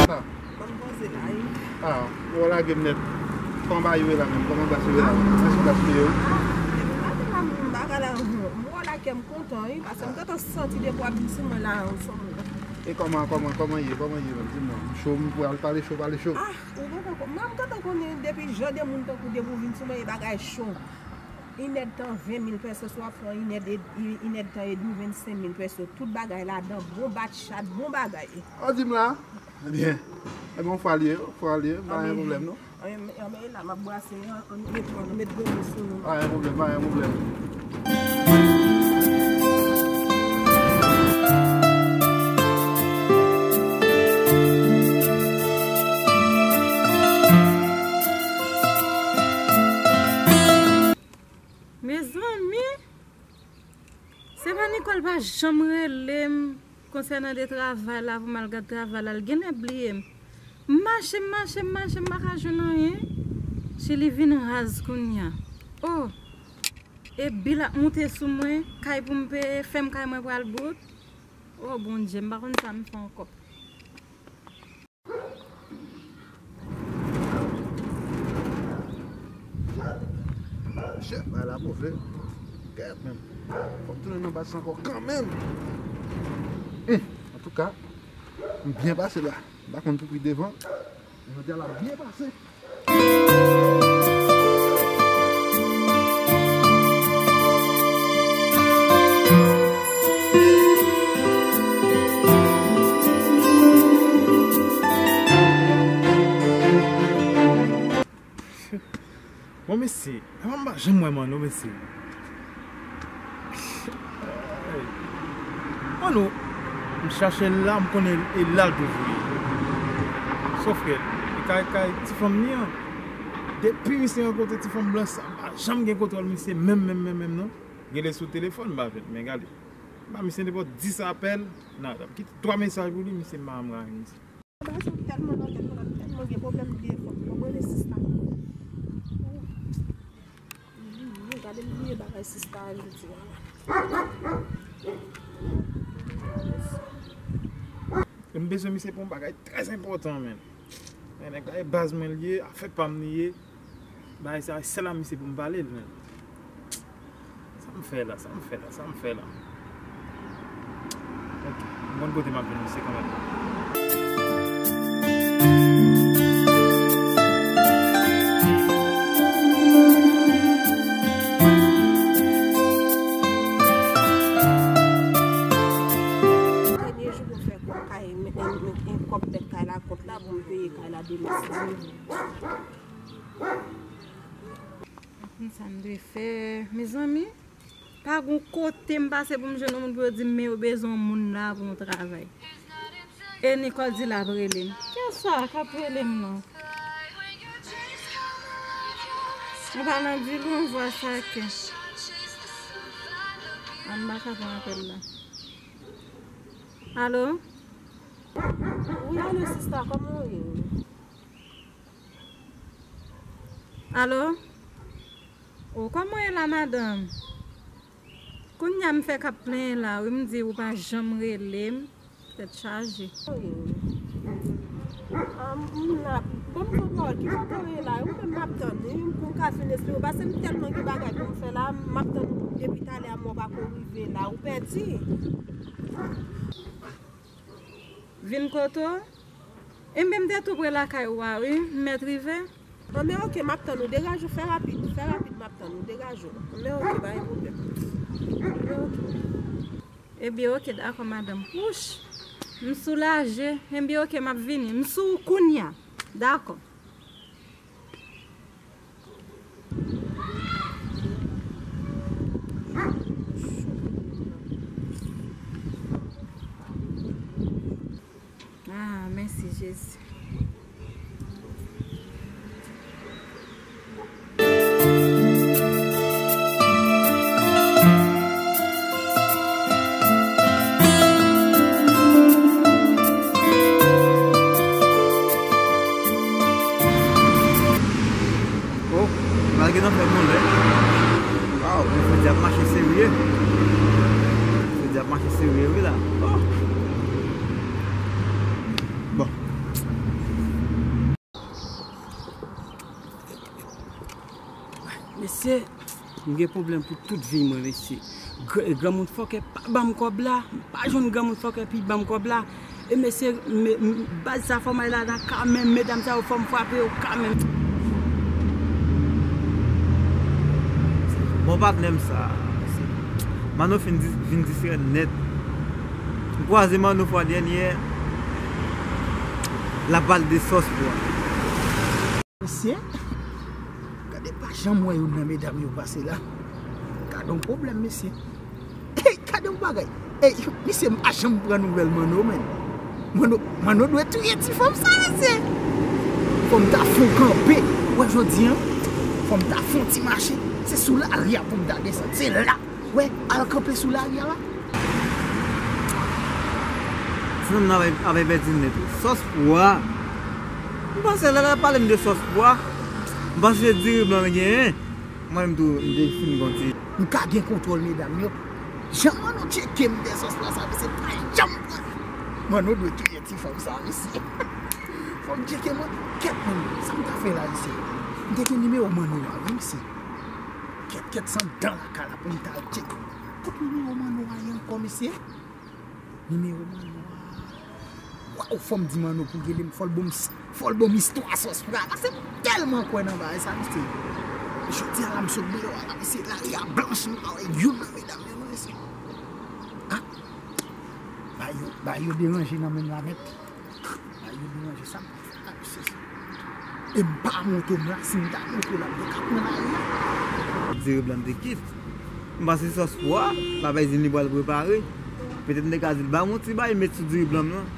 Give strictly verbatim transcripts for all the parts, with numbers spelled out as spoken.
Ban m poze la, wi. Ah, ou lage m nèt. Kòman bagay yo ye la menm? Kòman glas yo ye la menm? Èske glas yo ye? Ah, depi maten la, m bagay la, m wè la kè m kontan, wi, paske m gentan santi depi w ap vin sou mwen la, ou sou mwen. E kòman, kòman, kòman ye? Kòman ye menm? Di m non. M cho, m pral pale cho, pale cho. Ah, ou gentan kon-, mwen m gentan konnen depi jan de moun tankou depi w vin sou mwen, e bagay cho. Inèdtan ven mil pèso, si w ap fè yon inèd, inèdtan edmi, vennsenk mil pèso. Tout bagay ladan, bon batchat, bon bagay. Ou di m la? Ebyen, ebyen, yon fwa l ye, yon fwa l ye, pa gen pwoblèm non. Anben, anben, la m ap brase, an, an met, an met gwo mo sou nou. Pa gen pwoblèm, pa gen pwoblèm. Mezanmi, se pa Nicole pa janm rele m konsènan de travay la pou m al gad travay la. L genlè bliye m. M mache, m mache, m mache, m pa ka jwenn anyen. Chili vin raz kounye a. Oh! E bil ap moute sou mwen, kay pou m peye, fèm kay mwen pral bout. Oh Bondye, m pa konn sa m fè ankò. Mesye, bagay la move. Kèt menm. Fò m tounen nan baz ankò kanmenm. Hum, antouka, m byen pase la. M pa konn pou ki devan, men jodi a l ap byen pase. Bon, mesye, m pa janm wè Manno, mesye. Manno, m chache l la, m konnen e la l toujou ye. Sofrèl, e kay, kay ti fanm li an. Depi misye rankontre ti fanm blanch sa, m pa janm gen kontwòl misye, menm, menm, menm, menm, non. Rele sou telefòn, m pa jwenn, men gade. M ba misye nenpòt dis apèl, nada. M kite twa mesaj pou li, misye pa janm rayi misye. Bagay sa tèlman nan tèt mwen, tèlman gen pwoblèm, m bliye fòk mwen rele sista. Ou, m bliye, gade m bliye bagay sista a jodi a la. E m bezwen misye pou yon bagay trè enpòtan, menn. Men nèg la e baz mwen li ye, afè pa m li ye. Bagay sa, se sèl a misye pou m pale l, menn. Sa m fè la, sa m fè la, sa m fè la. Ok, m konn kote m ap jwenn misye kanmenm. Premye jou pou m fè kòb kay, m, m, m, m, kòb dèt kay la kont la pou m peye kay la demen si Dye vle. M konn sa m dwe fè, mezanmi. Pa gon kote m pase pou m jwenn yon moun pou yo di m, men yo bezwen yon moun la pou yon travay. E Nicole di l ap rele m. Kiyès sa k ap rele m non? Ou pa nan di l, yon vwa sa ke. An m pa ka pran apèl la. Alo? Wi, alo, sista, kòman w ye? Alo? O, kòman w ye la, madanm? Kounye a m fèk ap plenyen la, wi, m di ou pa janm rele m. Tèt chaje. Ah, m la. Bon, m pran pawòl. Ki kote w ye la? Ou menm m ap tann, wi, pou m ka fin esplike w. Paske m tèlman gen bagay pou m fè la, m ap tann ou depi talè a, men w pako rive la. Ou pèdi. Vin kote w? Enben, m te tou pre lakay ou a, wi. M mèt rive. Bon, men oke, m ap tann ou. Degaje w, fè rapid. Fè rapid, m ap tann ou. Degaje w. Men oke, pa gen pwoblèm. Men oke. Ebyen, oke, dakò, madanm. Wouch! M soulaje. Ebyen, oke, m ap vini. M sou ou kounye a. Dakò. Ah, mèsi, Jezi. Oh, malgre nan fè bonè. Waw, men fredi ap mache serye. Fredi ap mache serye, wi, la. Oh. Bon. Mesye, m gen pwoblèm pou tout vi mwen, mesye. Gr- granmoun fòkè pa ban m kòb la, m pa jwenn granmoun fòkè pi ban m kòb la. E mesye, me- m- baz sa fò m al ladan kanmenm, medam sa yo fò m frape yo kanmenm. Bon patnè m sa, mesye. Manno fin di- vin distrè nèt. M kwaze Manno fwa dènyè, l ap pale de sòs pwa. Mesye, gade pa janm wè youn nan medam yo pase la. Gade yon pwoblèm, mesye. Hey, gade yon bagay. Hey, mesye, m pa janm pran nouvèl Manno, menm. Manno, Manno dwe touye ti fanm sa, mesye. Fò m ta fon kanpe. Wè, jodi a, fò m ta fon ti mache. Se sou lari a pou m ta desann. Se la. Wè, al kanpe sou lari a la. Ti nonm nan ap, ap pèdi nèt wi. Sòs pwa. M panse lè l ap pale m de sòs pwa, m panse se diri blan l genyen. Mwen menm tou, m te fin gon ti. M ka gen kontwòl medam yo. Jan Manno tcheke m de sòs pwa sa, mesye pa janm pran. Manno dwe touye ti fanm sa, mesye. Fò m tcheke mwen. Kèt mwen, sa m ta fè la, mesye? M te gen nimewo Manno a, wi, mesye. Kèt, kèt, san dan lakay la pou m ta al tcheke. Kot nimewo Manno a ye ankò, mesye? Nimewo Manno a. Waw, fò m di Manno pou gele m, fò l ban m s- fò l ban m istwa sòs pwa. Paske m tèlman kwè nan bagay sa, mesye. Jodi a la, m sot deyò a la, mesye, lari a blanch, m pa wè youn nan medam yo, non, mesye. Ah, ba yo, ba yo deranje nan menm la nèt. Ay, yo deranje sa m ap fè la, mesye. E m pa montre w la, si m ta montre w la, m te ka pran lari a. Diri blan m te kit. M panse sòs pwa, papa Izin li pral prepare. Petèt m te ka di l, ba m yon ti bagay, met sou diri blan m nan.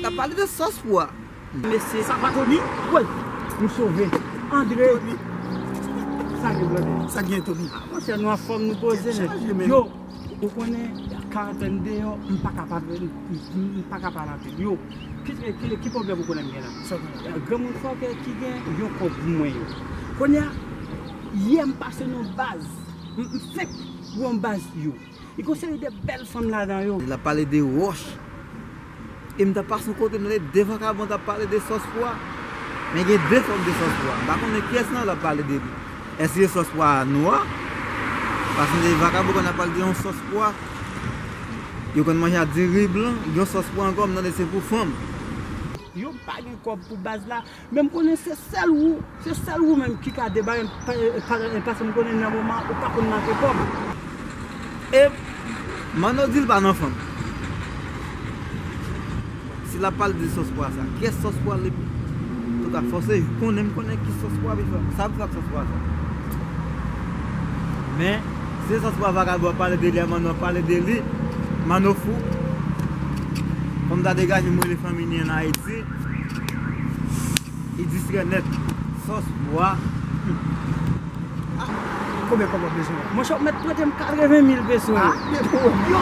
L ap pale de sòs pwa. Mesye. Sa pa Tony? Woy, m sove. Andre. Tony. Sa gen, Blondin? Sa gen, Tony? Ah, monchè, nou anfòm, nou poze nèt. Yo, ou konnen, karantèn deyò, m pa ka pa, m, m, m pa ka pale anpil. Yo, ki, ki, ki pwoblèm ou konnen m gen la? Sa w konnen? Granmoun fòkè ki gen yon kòb pou mwen yo. Kounye a, yè m pase nan baz. M, m fenk wè yon baz yo. Li gon seri de bèl fanm ladan yo. L ap pale de wòch. E m t ap pase yon kote, m tande de vakabon t ap pale de sòs pwa. Men gen de fòm de sòs pwa. M pa konnen kiyès nan yo l ap pale de li. Èske se sòs pwa nwa? Paske m tande vakabon konn ap pale de yon sòs pwa. Yo konn manje ak diri blan, gen yon sòs pwa ankò, m tande se pou fanm. Yo pa gen kòb pou baz la. Men m konnen se sèl ou, se sèl ou menm ki ka debare, pa- pa- paske m konnen nan moman ou pa konn make kòb. E Manno di l pa nan fanm. Si l ap pale de sòs pwa sa, kiyès sòs pwa li? Antouka, fòse konnen m konnen ki sòs pwa li fè. Sa pou fè ak sòs pwa sa? Men, se sòs pwa vakabon ap pale de li a, Manno ap pale de li. Manno fou. Fò m ta degaje m rele fanmi li ann Ayiti. Li distrè nèt. Sòs pwa. Ah, konbyen kòb w ap bezwen la? Monchè, w mèt prete m katreven mil peso yo. Ah, men pou ou. Yo,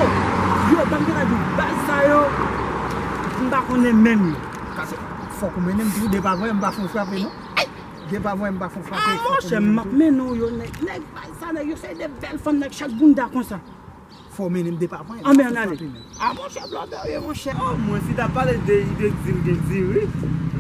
yo, ban m gentan di w, baz sa yo, m pa konnen menm yo. Fòk ou mennen m tou, depi avan, m pa fon frape, non. Depi avan, m pa fon frape. Ah, monchè, m ap mennen w yo, nèg, nèg, baz sa, nèg yo, se de bèl fanm, nèg, chak bounda konsa. Fò w mennen m depi avan. Ah, men ann ale. Ah, monchè, blòdè w ye, monchè. Oh, mwen, si t ap pale de, de diri, de diri,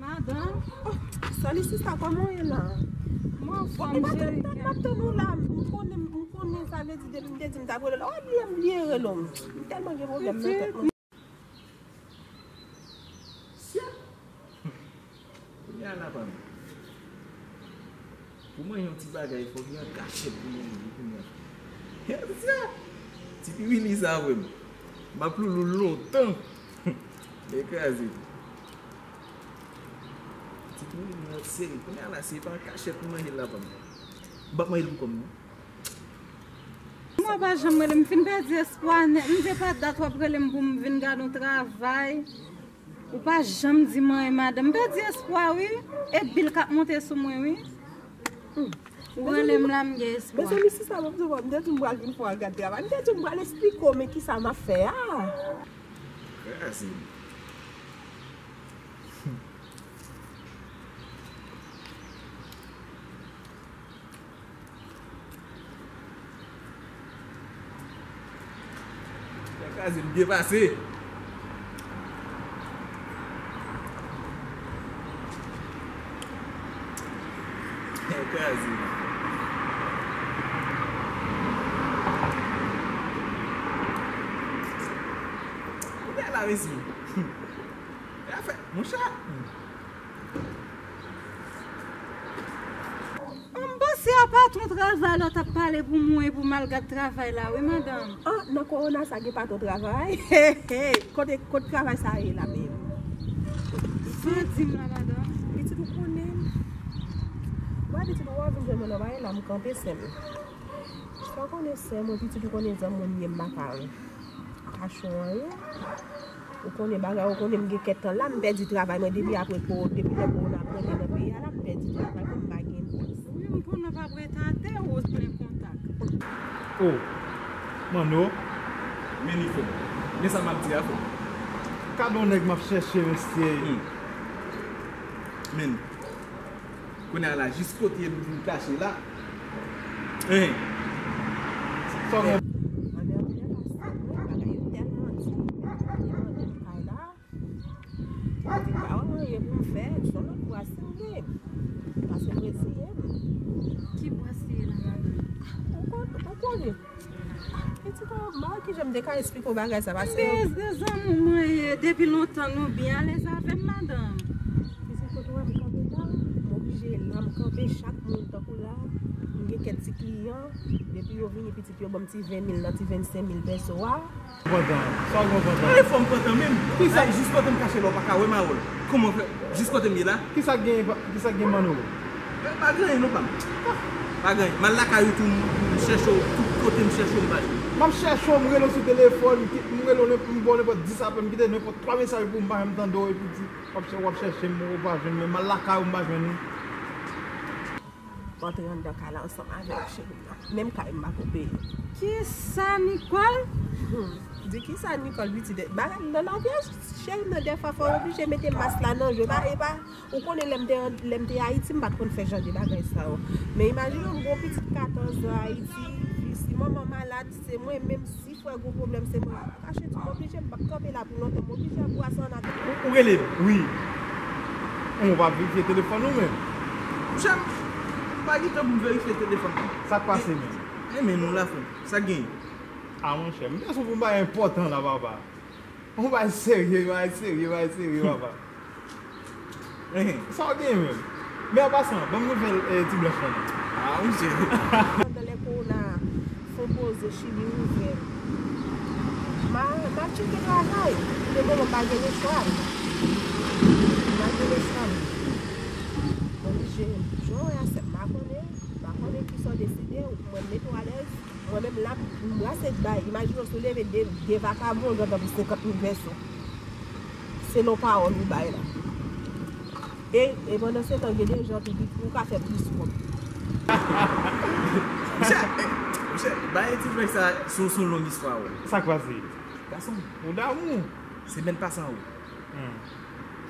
Madanm. Oh, salut sista, kòman w ye la? Mwen anfòm, cheri. M ap tann ou la, m konnen, m konnen sa vle di depi m te di m t ap rele w la, w ap bliye m, bliye rele w. M tèlman gen pwoblèm nan tèt mwen. Sya! Kounye a la pa m. Pou mwen, yon ti bagay, fòk li an kachèt pou mwen rive kounye a. Sya! Ti piwili sa, frè m. M ap loulou l lontan. Li kraze. Ti piwili nan seri. Kounye a la, se pa an kachèt pou manje l la pa m. M p ap manje l pou kò m, non. Mwen pa janm rele m, fin pèdi espwa nèt. M te pa dat w ap rele m pou m vin gade yon travay. Ou pa janm di m anyen, madanm. M pèdi espwa, wi. E bil k ap monte sou mwen, wi. Ou rele m la, m gen espwa. Mezanmi, sista, m ap di w, m te di m pral vin fè w gad travay. M te di m pral esplike w, men kisa m ap fè a. Kraze m. Kraze m byen pase. Kraze m. Kounye a la, mesye. E afè, monchè. M panse a patwon travay la w t ap pale pou mwen pou m al gad travay la, wi, madanm. Ah, nan kowona sa gen patwon travay? Kote, kote travay sa ye la menm? Sa w di m la, madanm? Pitit ou konnen. Ou abitid ou wè w vin jwenn mwen nan bagay la, m kanpe, sè m. Sa w konnen, sè mwen, pitit ou konnen zanmi mwen ye, m pa ka kache w anyen. Ou konnen bagay, ou konnen m gen kèk tan la, m pèdi travay mwen depi apre ko-, depi lè kowona premye nan peyi a la, m pèdi travay mwen, m pa gen pòs. Wi, m konnen w p ap ret atè, ou plen kontak. Oh, Manno, men li fè. Men sa m ap di a fè. Gade yon nèg m ap chèche, mesye. Hmm. Men. Kounye a la, jis kote m vin kache la. Hein. Sa w gen? Bagay yo tèlman di, tèlman di kay la. Mwen di, pa wè anyen pou m fè, se yon lòt bwa si m gen. Pase m reziye m. Ki bwa si ye la, madanm? Ou kon-, ou konnen. Pitit, mwen, ki jan m te ka esplike w bagay sa, paske se de zanmi mwen ye, depi lontan nou byen alèz avè m, madanm. Pitit, kote w wè m kanpe la, m oblije la, m kanpe chak moun tankou la, m gen kèk ti kliyan, depi yo vini, pitit, yo ban m ti ven mil nan ti vennsenk mil pèso a. Kontan, sa w kontan. Mwen fò m kontan menm. Kisa? Ay, jis kote m kache la, w pa ka wè m a wè l. Kòman fè? Jis kote m ye la? Kisa k gen, kisa k gen, Manno? Pa gen anyen non, pa m. Pa gen anyen. M al lakay ou tou, m, m chèche w, tout kote m chèche w, m pa jwenn ou. M ap chèche w, m rele w sou telefòn, m ki-, m rele w, m ba w nenpòt dis apèl, m kite nenpòt twa mesaj pou w, m pa janm tande w, epi di, w ap chè-, w ap chèche m, ou pa jwenn mwen, m al lakay ou, m pa jwenn ou. M antre anndan kay la ansanm avè w, cheri m nan. Menm kay m pa ko peye. Kisa, Nicole? Hmm. Di kisa, Nicole, pitit? Bagay nan lavi a, cheri m nan, dèfwa fò w oblije mete mas la nan je. Pa, e pa, ou konnen lè m te, lè m te Ayiti, m pa t konn fè jan de bagay sa yo. Men imajine w, m gen yon pitit katòz zan Ayiti, si manman malad, se mwen menm, si frè gen pwoblèm, se mwen k ap kache tou, m oblije, m p ap kanpe la pou lontan, m oblije ap brase ann atè. Ou, ou rele m, wi. Ou pa verifye telefòn ou menm. Monchè, m pa gen tan pou m verifye telefòn mwen. Sa k pase menm? Renmen nou la, frè m. Sa k genyen? A, monchè, m te sou pou m bay enpòtan la, papa. Yon bagay serye, bagay serye, bagay serye, papa. Sa w gen menm? Men an pasan, ban m nouvèl, eh, ti blanch lan non. Ah, misye. Pandan lè kowona fon poze, Chili ouvè. M a, m ap chèche travay. Pou le moman, m pa gen lechwa. M pa gen lechwa. M oblije, jan w wè a, sè m pa konnen, m pa konnen kisa w deside, ou mwen mete w alèz. Mwen menm la, m brase bay. Imajine w si w leve de, de vakabon, w gentan pou senkant mil pèso. Selon pawòl ou bay la. E, e pandansetan, gen de jan tou ki ou ka fè plis kòb. Monchè, eh, monchè, bay ti nèg sa, se yon, se yon long istwa, wi. Sa k pase? Gason. Ou damou. Semèn pase an ou. Hmm.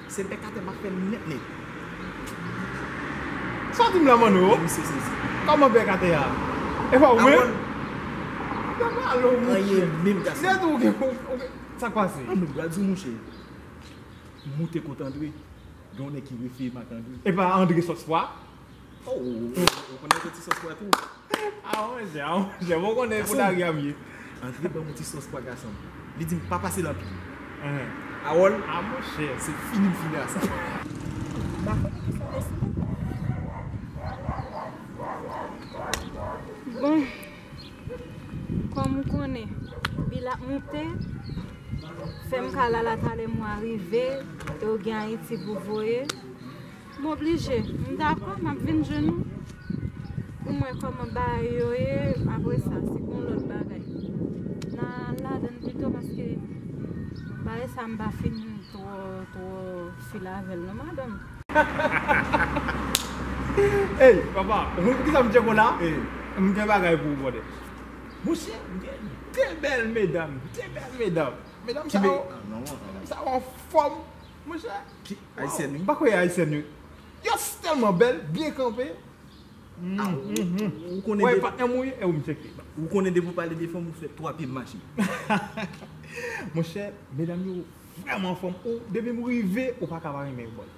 Se bèk atè m ap fè nèt nèt. Sa w di m la, Manno? Misye sezi. Kòman bèk atè a? E pa ou menm? Gade alò, monchè. Anyen menm, gason. Nèt ou gen, ou gen, sa k pase? An nou pral di w, monchè. M moute kot Andre. Gen yon nèg ki refeye m ak Andre. E pa Andre sòs pwa? Oh, ou konnen yon ti sòs pwa tou? Ah, monchè, ah, monchè, bon, konnen pou lari a m ye. Andre ban m yon ti sòs pwa, gason. Li di m pa pase l anpil. Ahawòl, ah, monchè, se fini m fini a sa. Bon, kòm ou konnen, bil ap moute, fè m ka la la talè mwa rive, e ou gen Ayiti pou voye. M oblije. M dakò, m ap vin jwenn ou. Pou m wè kòman bagay yo ye, apre sa, si gon lòt bagay. N a al ladan l pito paske bagay sa m pa fin twò, twò fil avè l non, madanm. Ey, papa, ou konn poukisa m tcheke w la? Ey. M gen bagay pou ou, brother. Monchè, m gen de bèl medam, de bèl medam. Medam sa yo, medam sa yo anfòm, monchè. Ki Ayisyèn, wi. M pa kwè Ayisyèn yo. Yo tèlman bèl, byen kanpe. Ah, ou, ou, ou konnen de, patnè m ou ye, e ou m tcheke. Ou konnen depi w pale de fanm, ou fè twa pye m mache. Monchè, medam yo vrèman anfòm. Ou, depi m rive, ou pa ka pa renmen yo, bòy.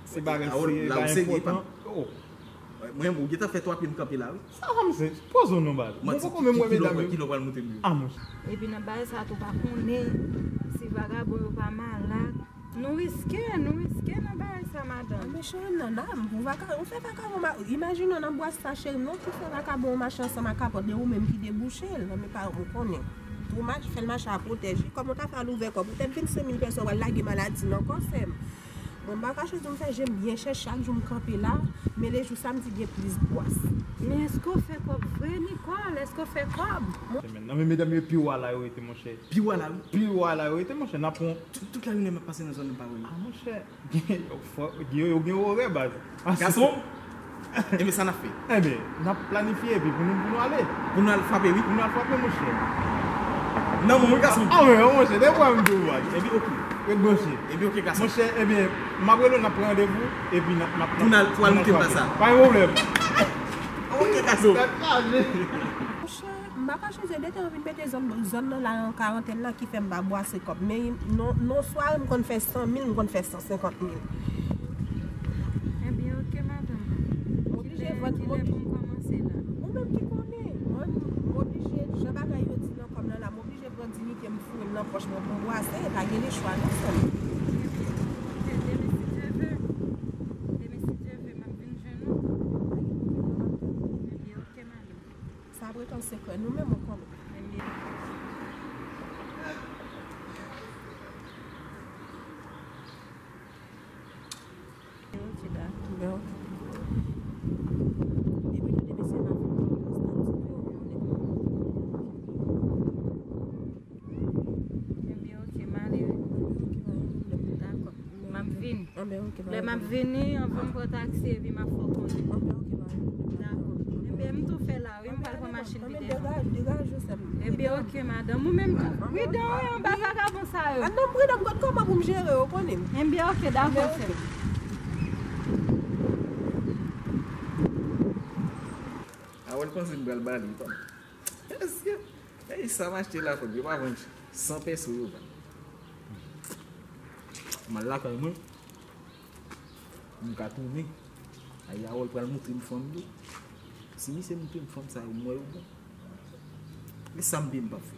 Se bagay serye, bagay enpòtan. Oh. Mwen, ou gentan fè twa pye m kanpe la, wi. Sa fanm se, poze w non, baz. Mwen poko menm wè medam yo. Ki lè w pral monte m yo? Ah, monchè. Epi nan bagay sa tou, pa konnen si vagabon yo pa malad. Nou riske, nou riske nan bagay sa, madanm. Ah, men cheri m nan dam, ou vaka-, ou fè vakabon ma-, imajine w nan bwas sa, cheri m, non, ki fè vakabon w mache ansanm ak kapòt de ou menm ki debouche l nan men paran m, ou konnen. Tou mache, fè l mache a pwotèje. Kòman w ta fè al ouvè kò poutèt vennsenk mil pèso w al lage maladi nan kò, sè m? Mwen m pa kache di w m fè je m byen chèch chak jou m kanpe la, men lejou sa m di gen plis bwas. Men èske w fè kòb vre, Nicole? Èske w fè kòb? Nan men medam yo pi wo a la yo rete, monchè. Pi wo a la, wi. Pi wo a la yo rete, monchè. N ap pran. Tout, tout lajounen m ap pase nan zòn nan, m pa wè yo. Ah, monchè. Yo, yo gen orè, baz. Gason, ebyen, sa n ap fè? Ebyen, n ap planifye epi pou nou, pou nou ale. Pou nou al frape, wi. Pou nou al frape, monchè. Nan men w, wi, gason. Ah, men, monchè, de pwa m di w, baz. Ebyen, oke. Ret branche. Ebyen, oke, gason. Monchè, ebyen, m ap rele w, n ap pran randevou, epi n ap, n ap, pou n al, pou al moute m la sa. Pa gen pwoblèm. Oke, gason. Tèt chaje. Monchè, m pa kache, se detan yo vin mete zòn, zòn nan la an karantèn la ki fè m pa bwase kòb. Men non, non sware m konn fè san mil, m konn fè san senkant mil. Ebyen, oke, madanm. M oblije vann, kilè, kilè pou m kòmanse la? Ou menm ki konnen. Mwen, m oblije, jan bagay yo di nan kò m nan la, m oblije pran diyite m foure l nan pòch mwen pou m bwase, pa gen lechwa non, sè m. Ebyen, oke, demen si Dye vle. Demen si Dye vle, m ap vin jwenn ou. Ebyen, oke, madanm. Sa ap ret an sekrè, nou menm ou konnen. Ebyen. Ok, dakò. Ebyen, tou de mesye m ap vin pou yo, sa di yo, yo nèk. Ebyen, ok, m ale, wi. Dakò. M ap vini. Lè m ap vini, anvan m pran taksi, epi m ap fè w konnen. Dakò. Ebyen, m tou fè la, wi, m pral pran machin pi devan. Ebyen, ok, madanm. Ou menm tou. Pridan, wi, anba vagabon sa yo. Ah, non, pridan, m konn kòman pou m jere yo, konnen. Ebyen, ok, dakò, sè m. Awèl panse m pral ba li, tann. Èske, ey, sa m achte la, fòk yo pa vann san pèso yo vann. M al lakay mwen, m ka tounen. Ay, Awèl pral montre m fanm yo. Si misye montre m fanm sa yo, m wè yo bon. Men sa m vle m p ap fè.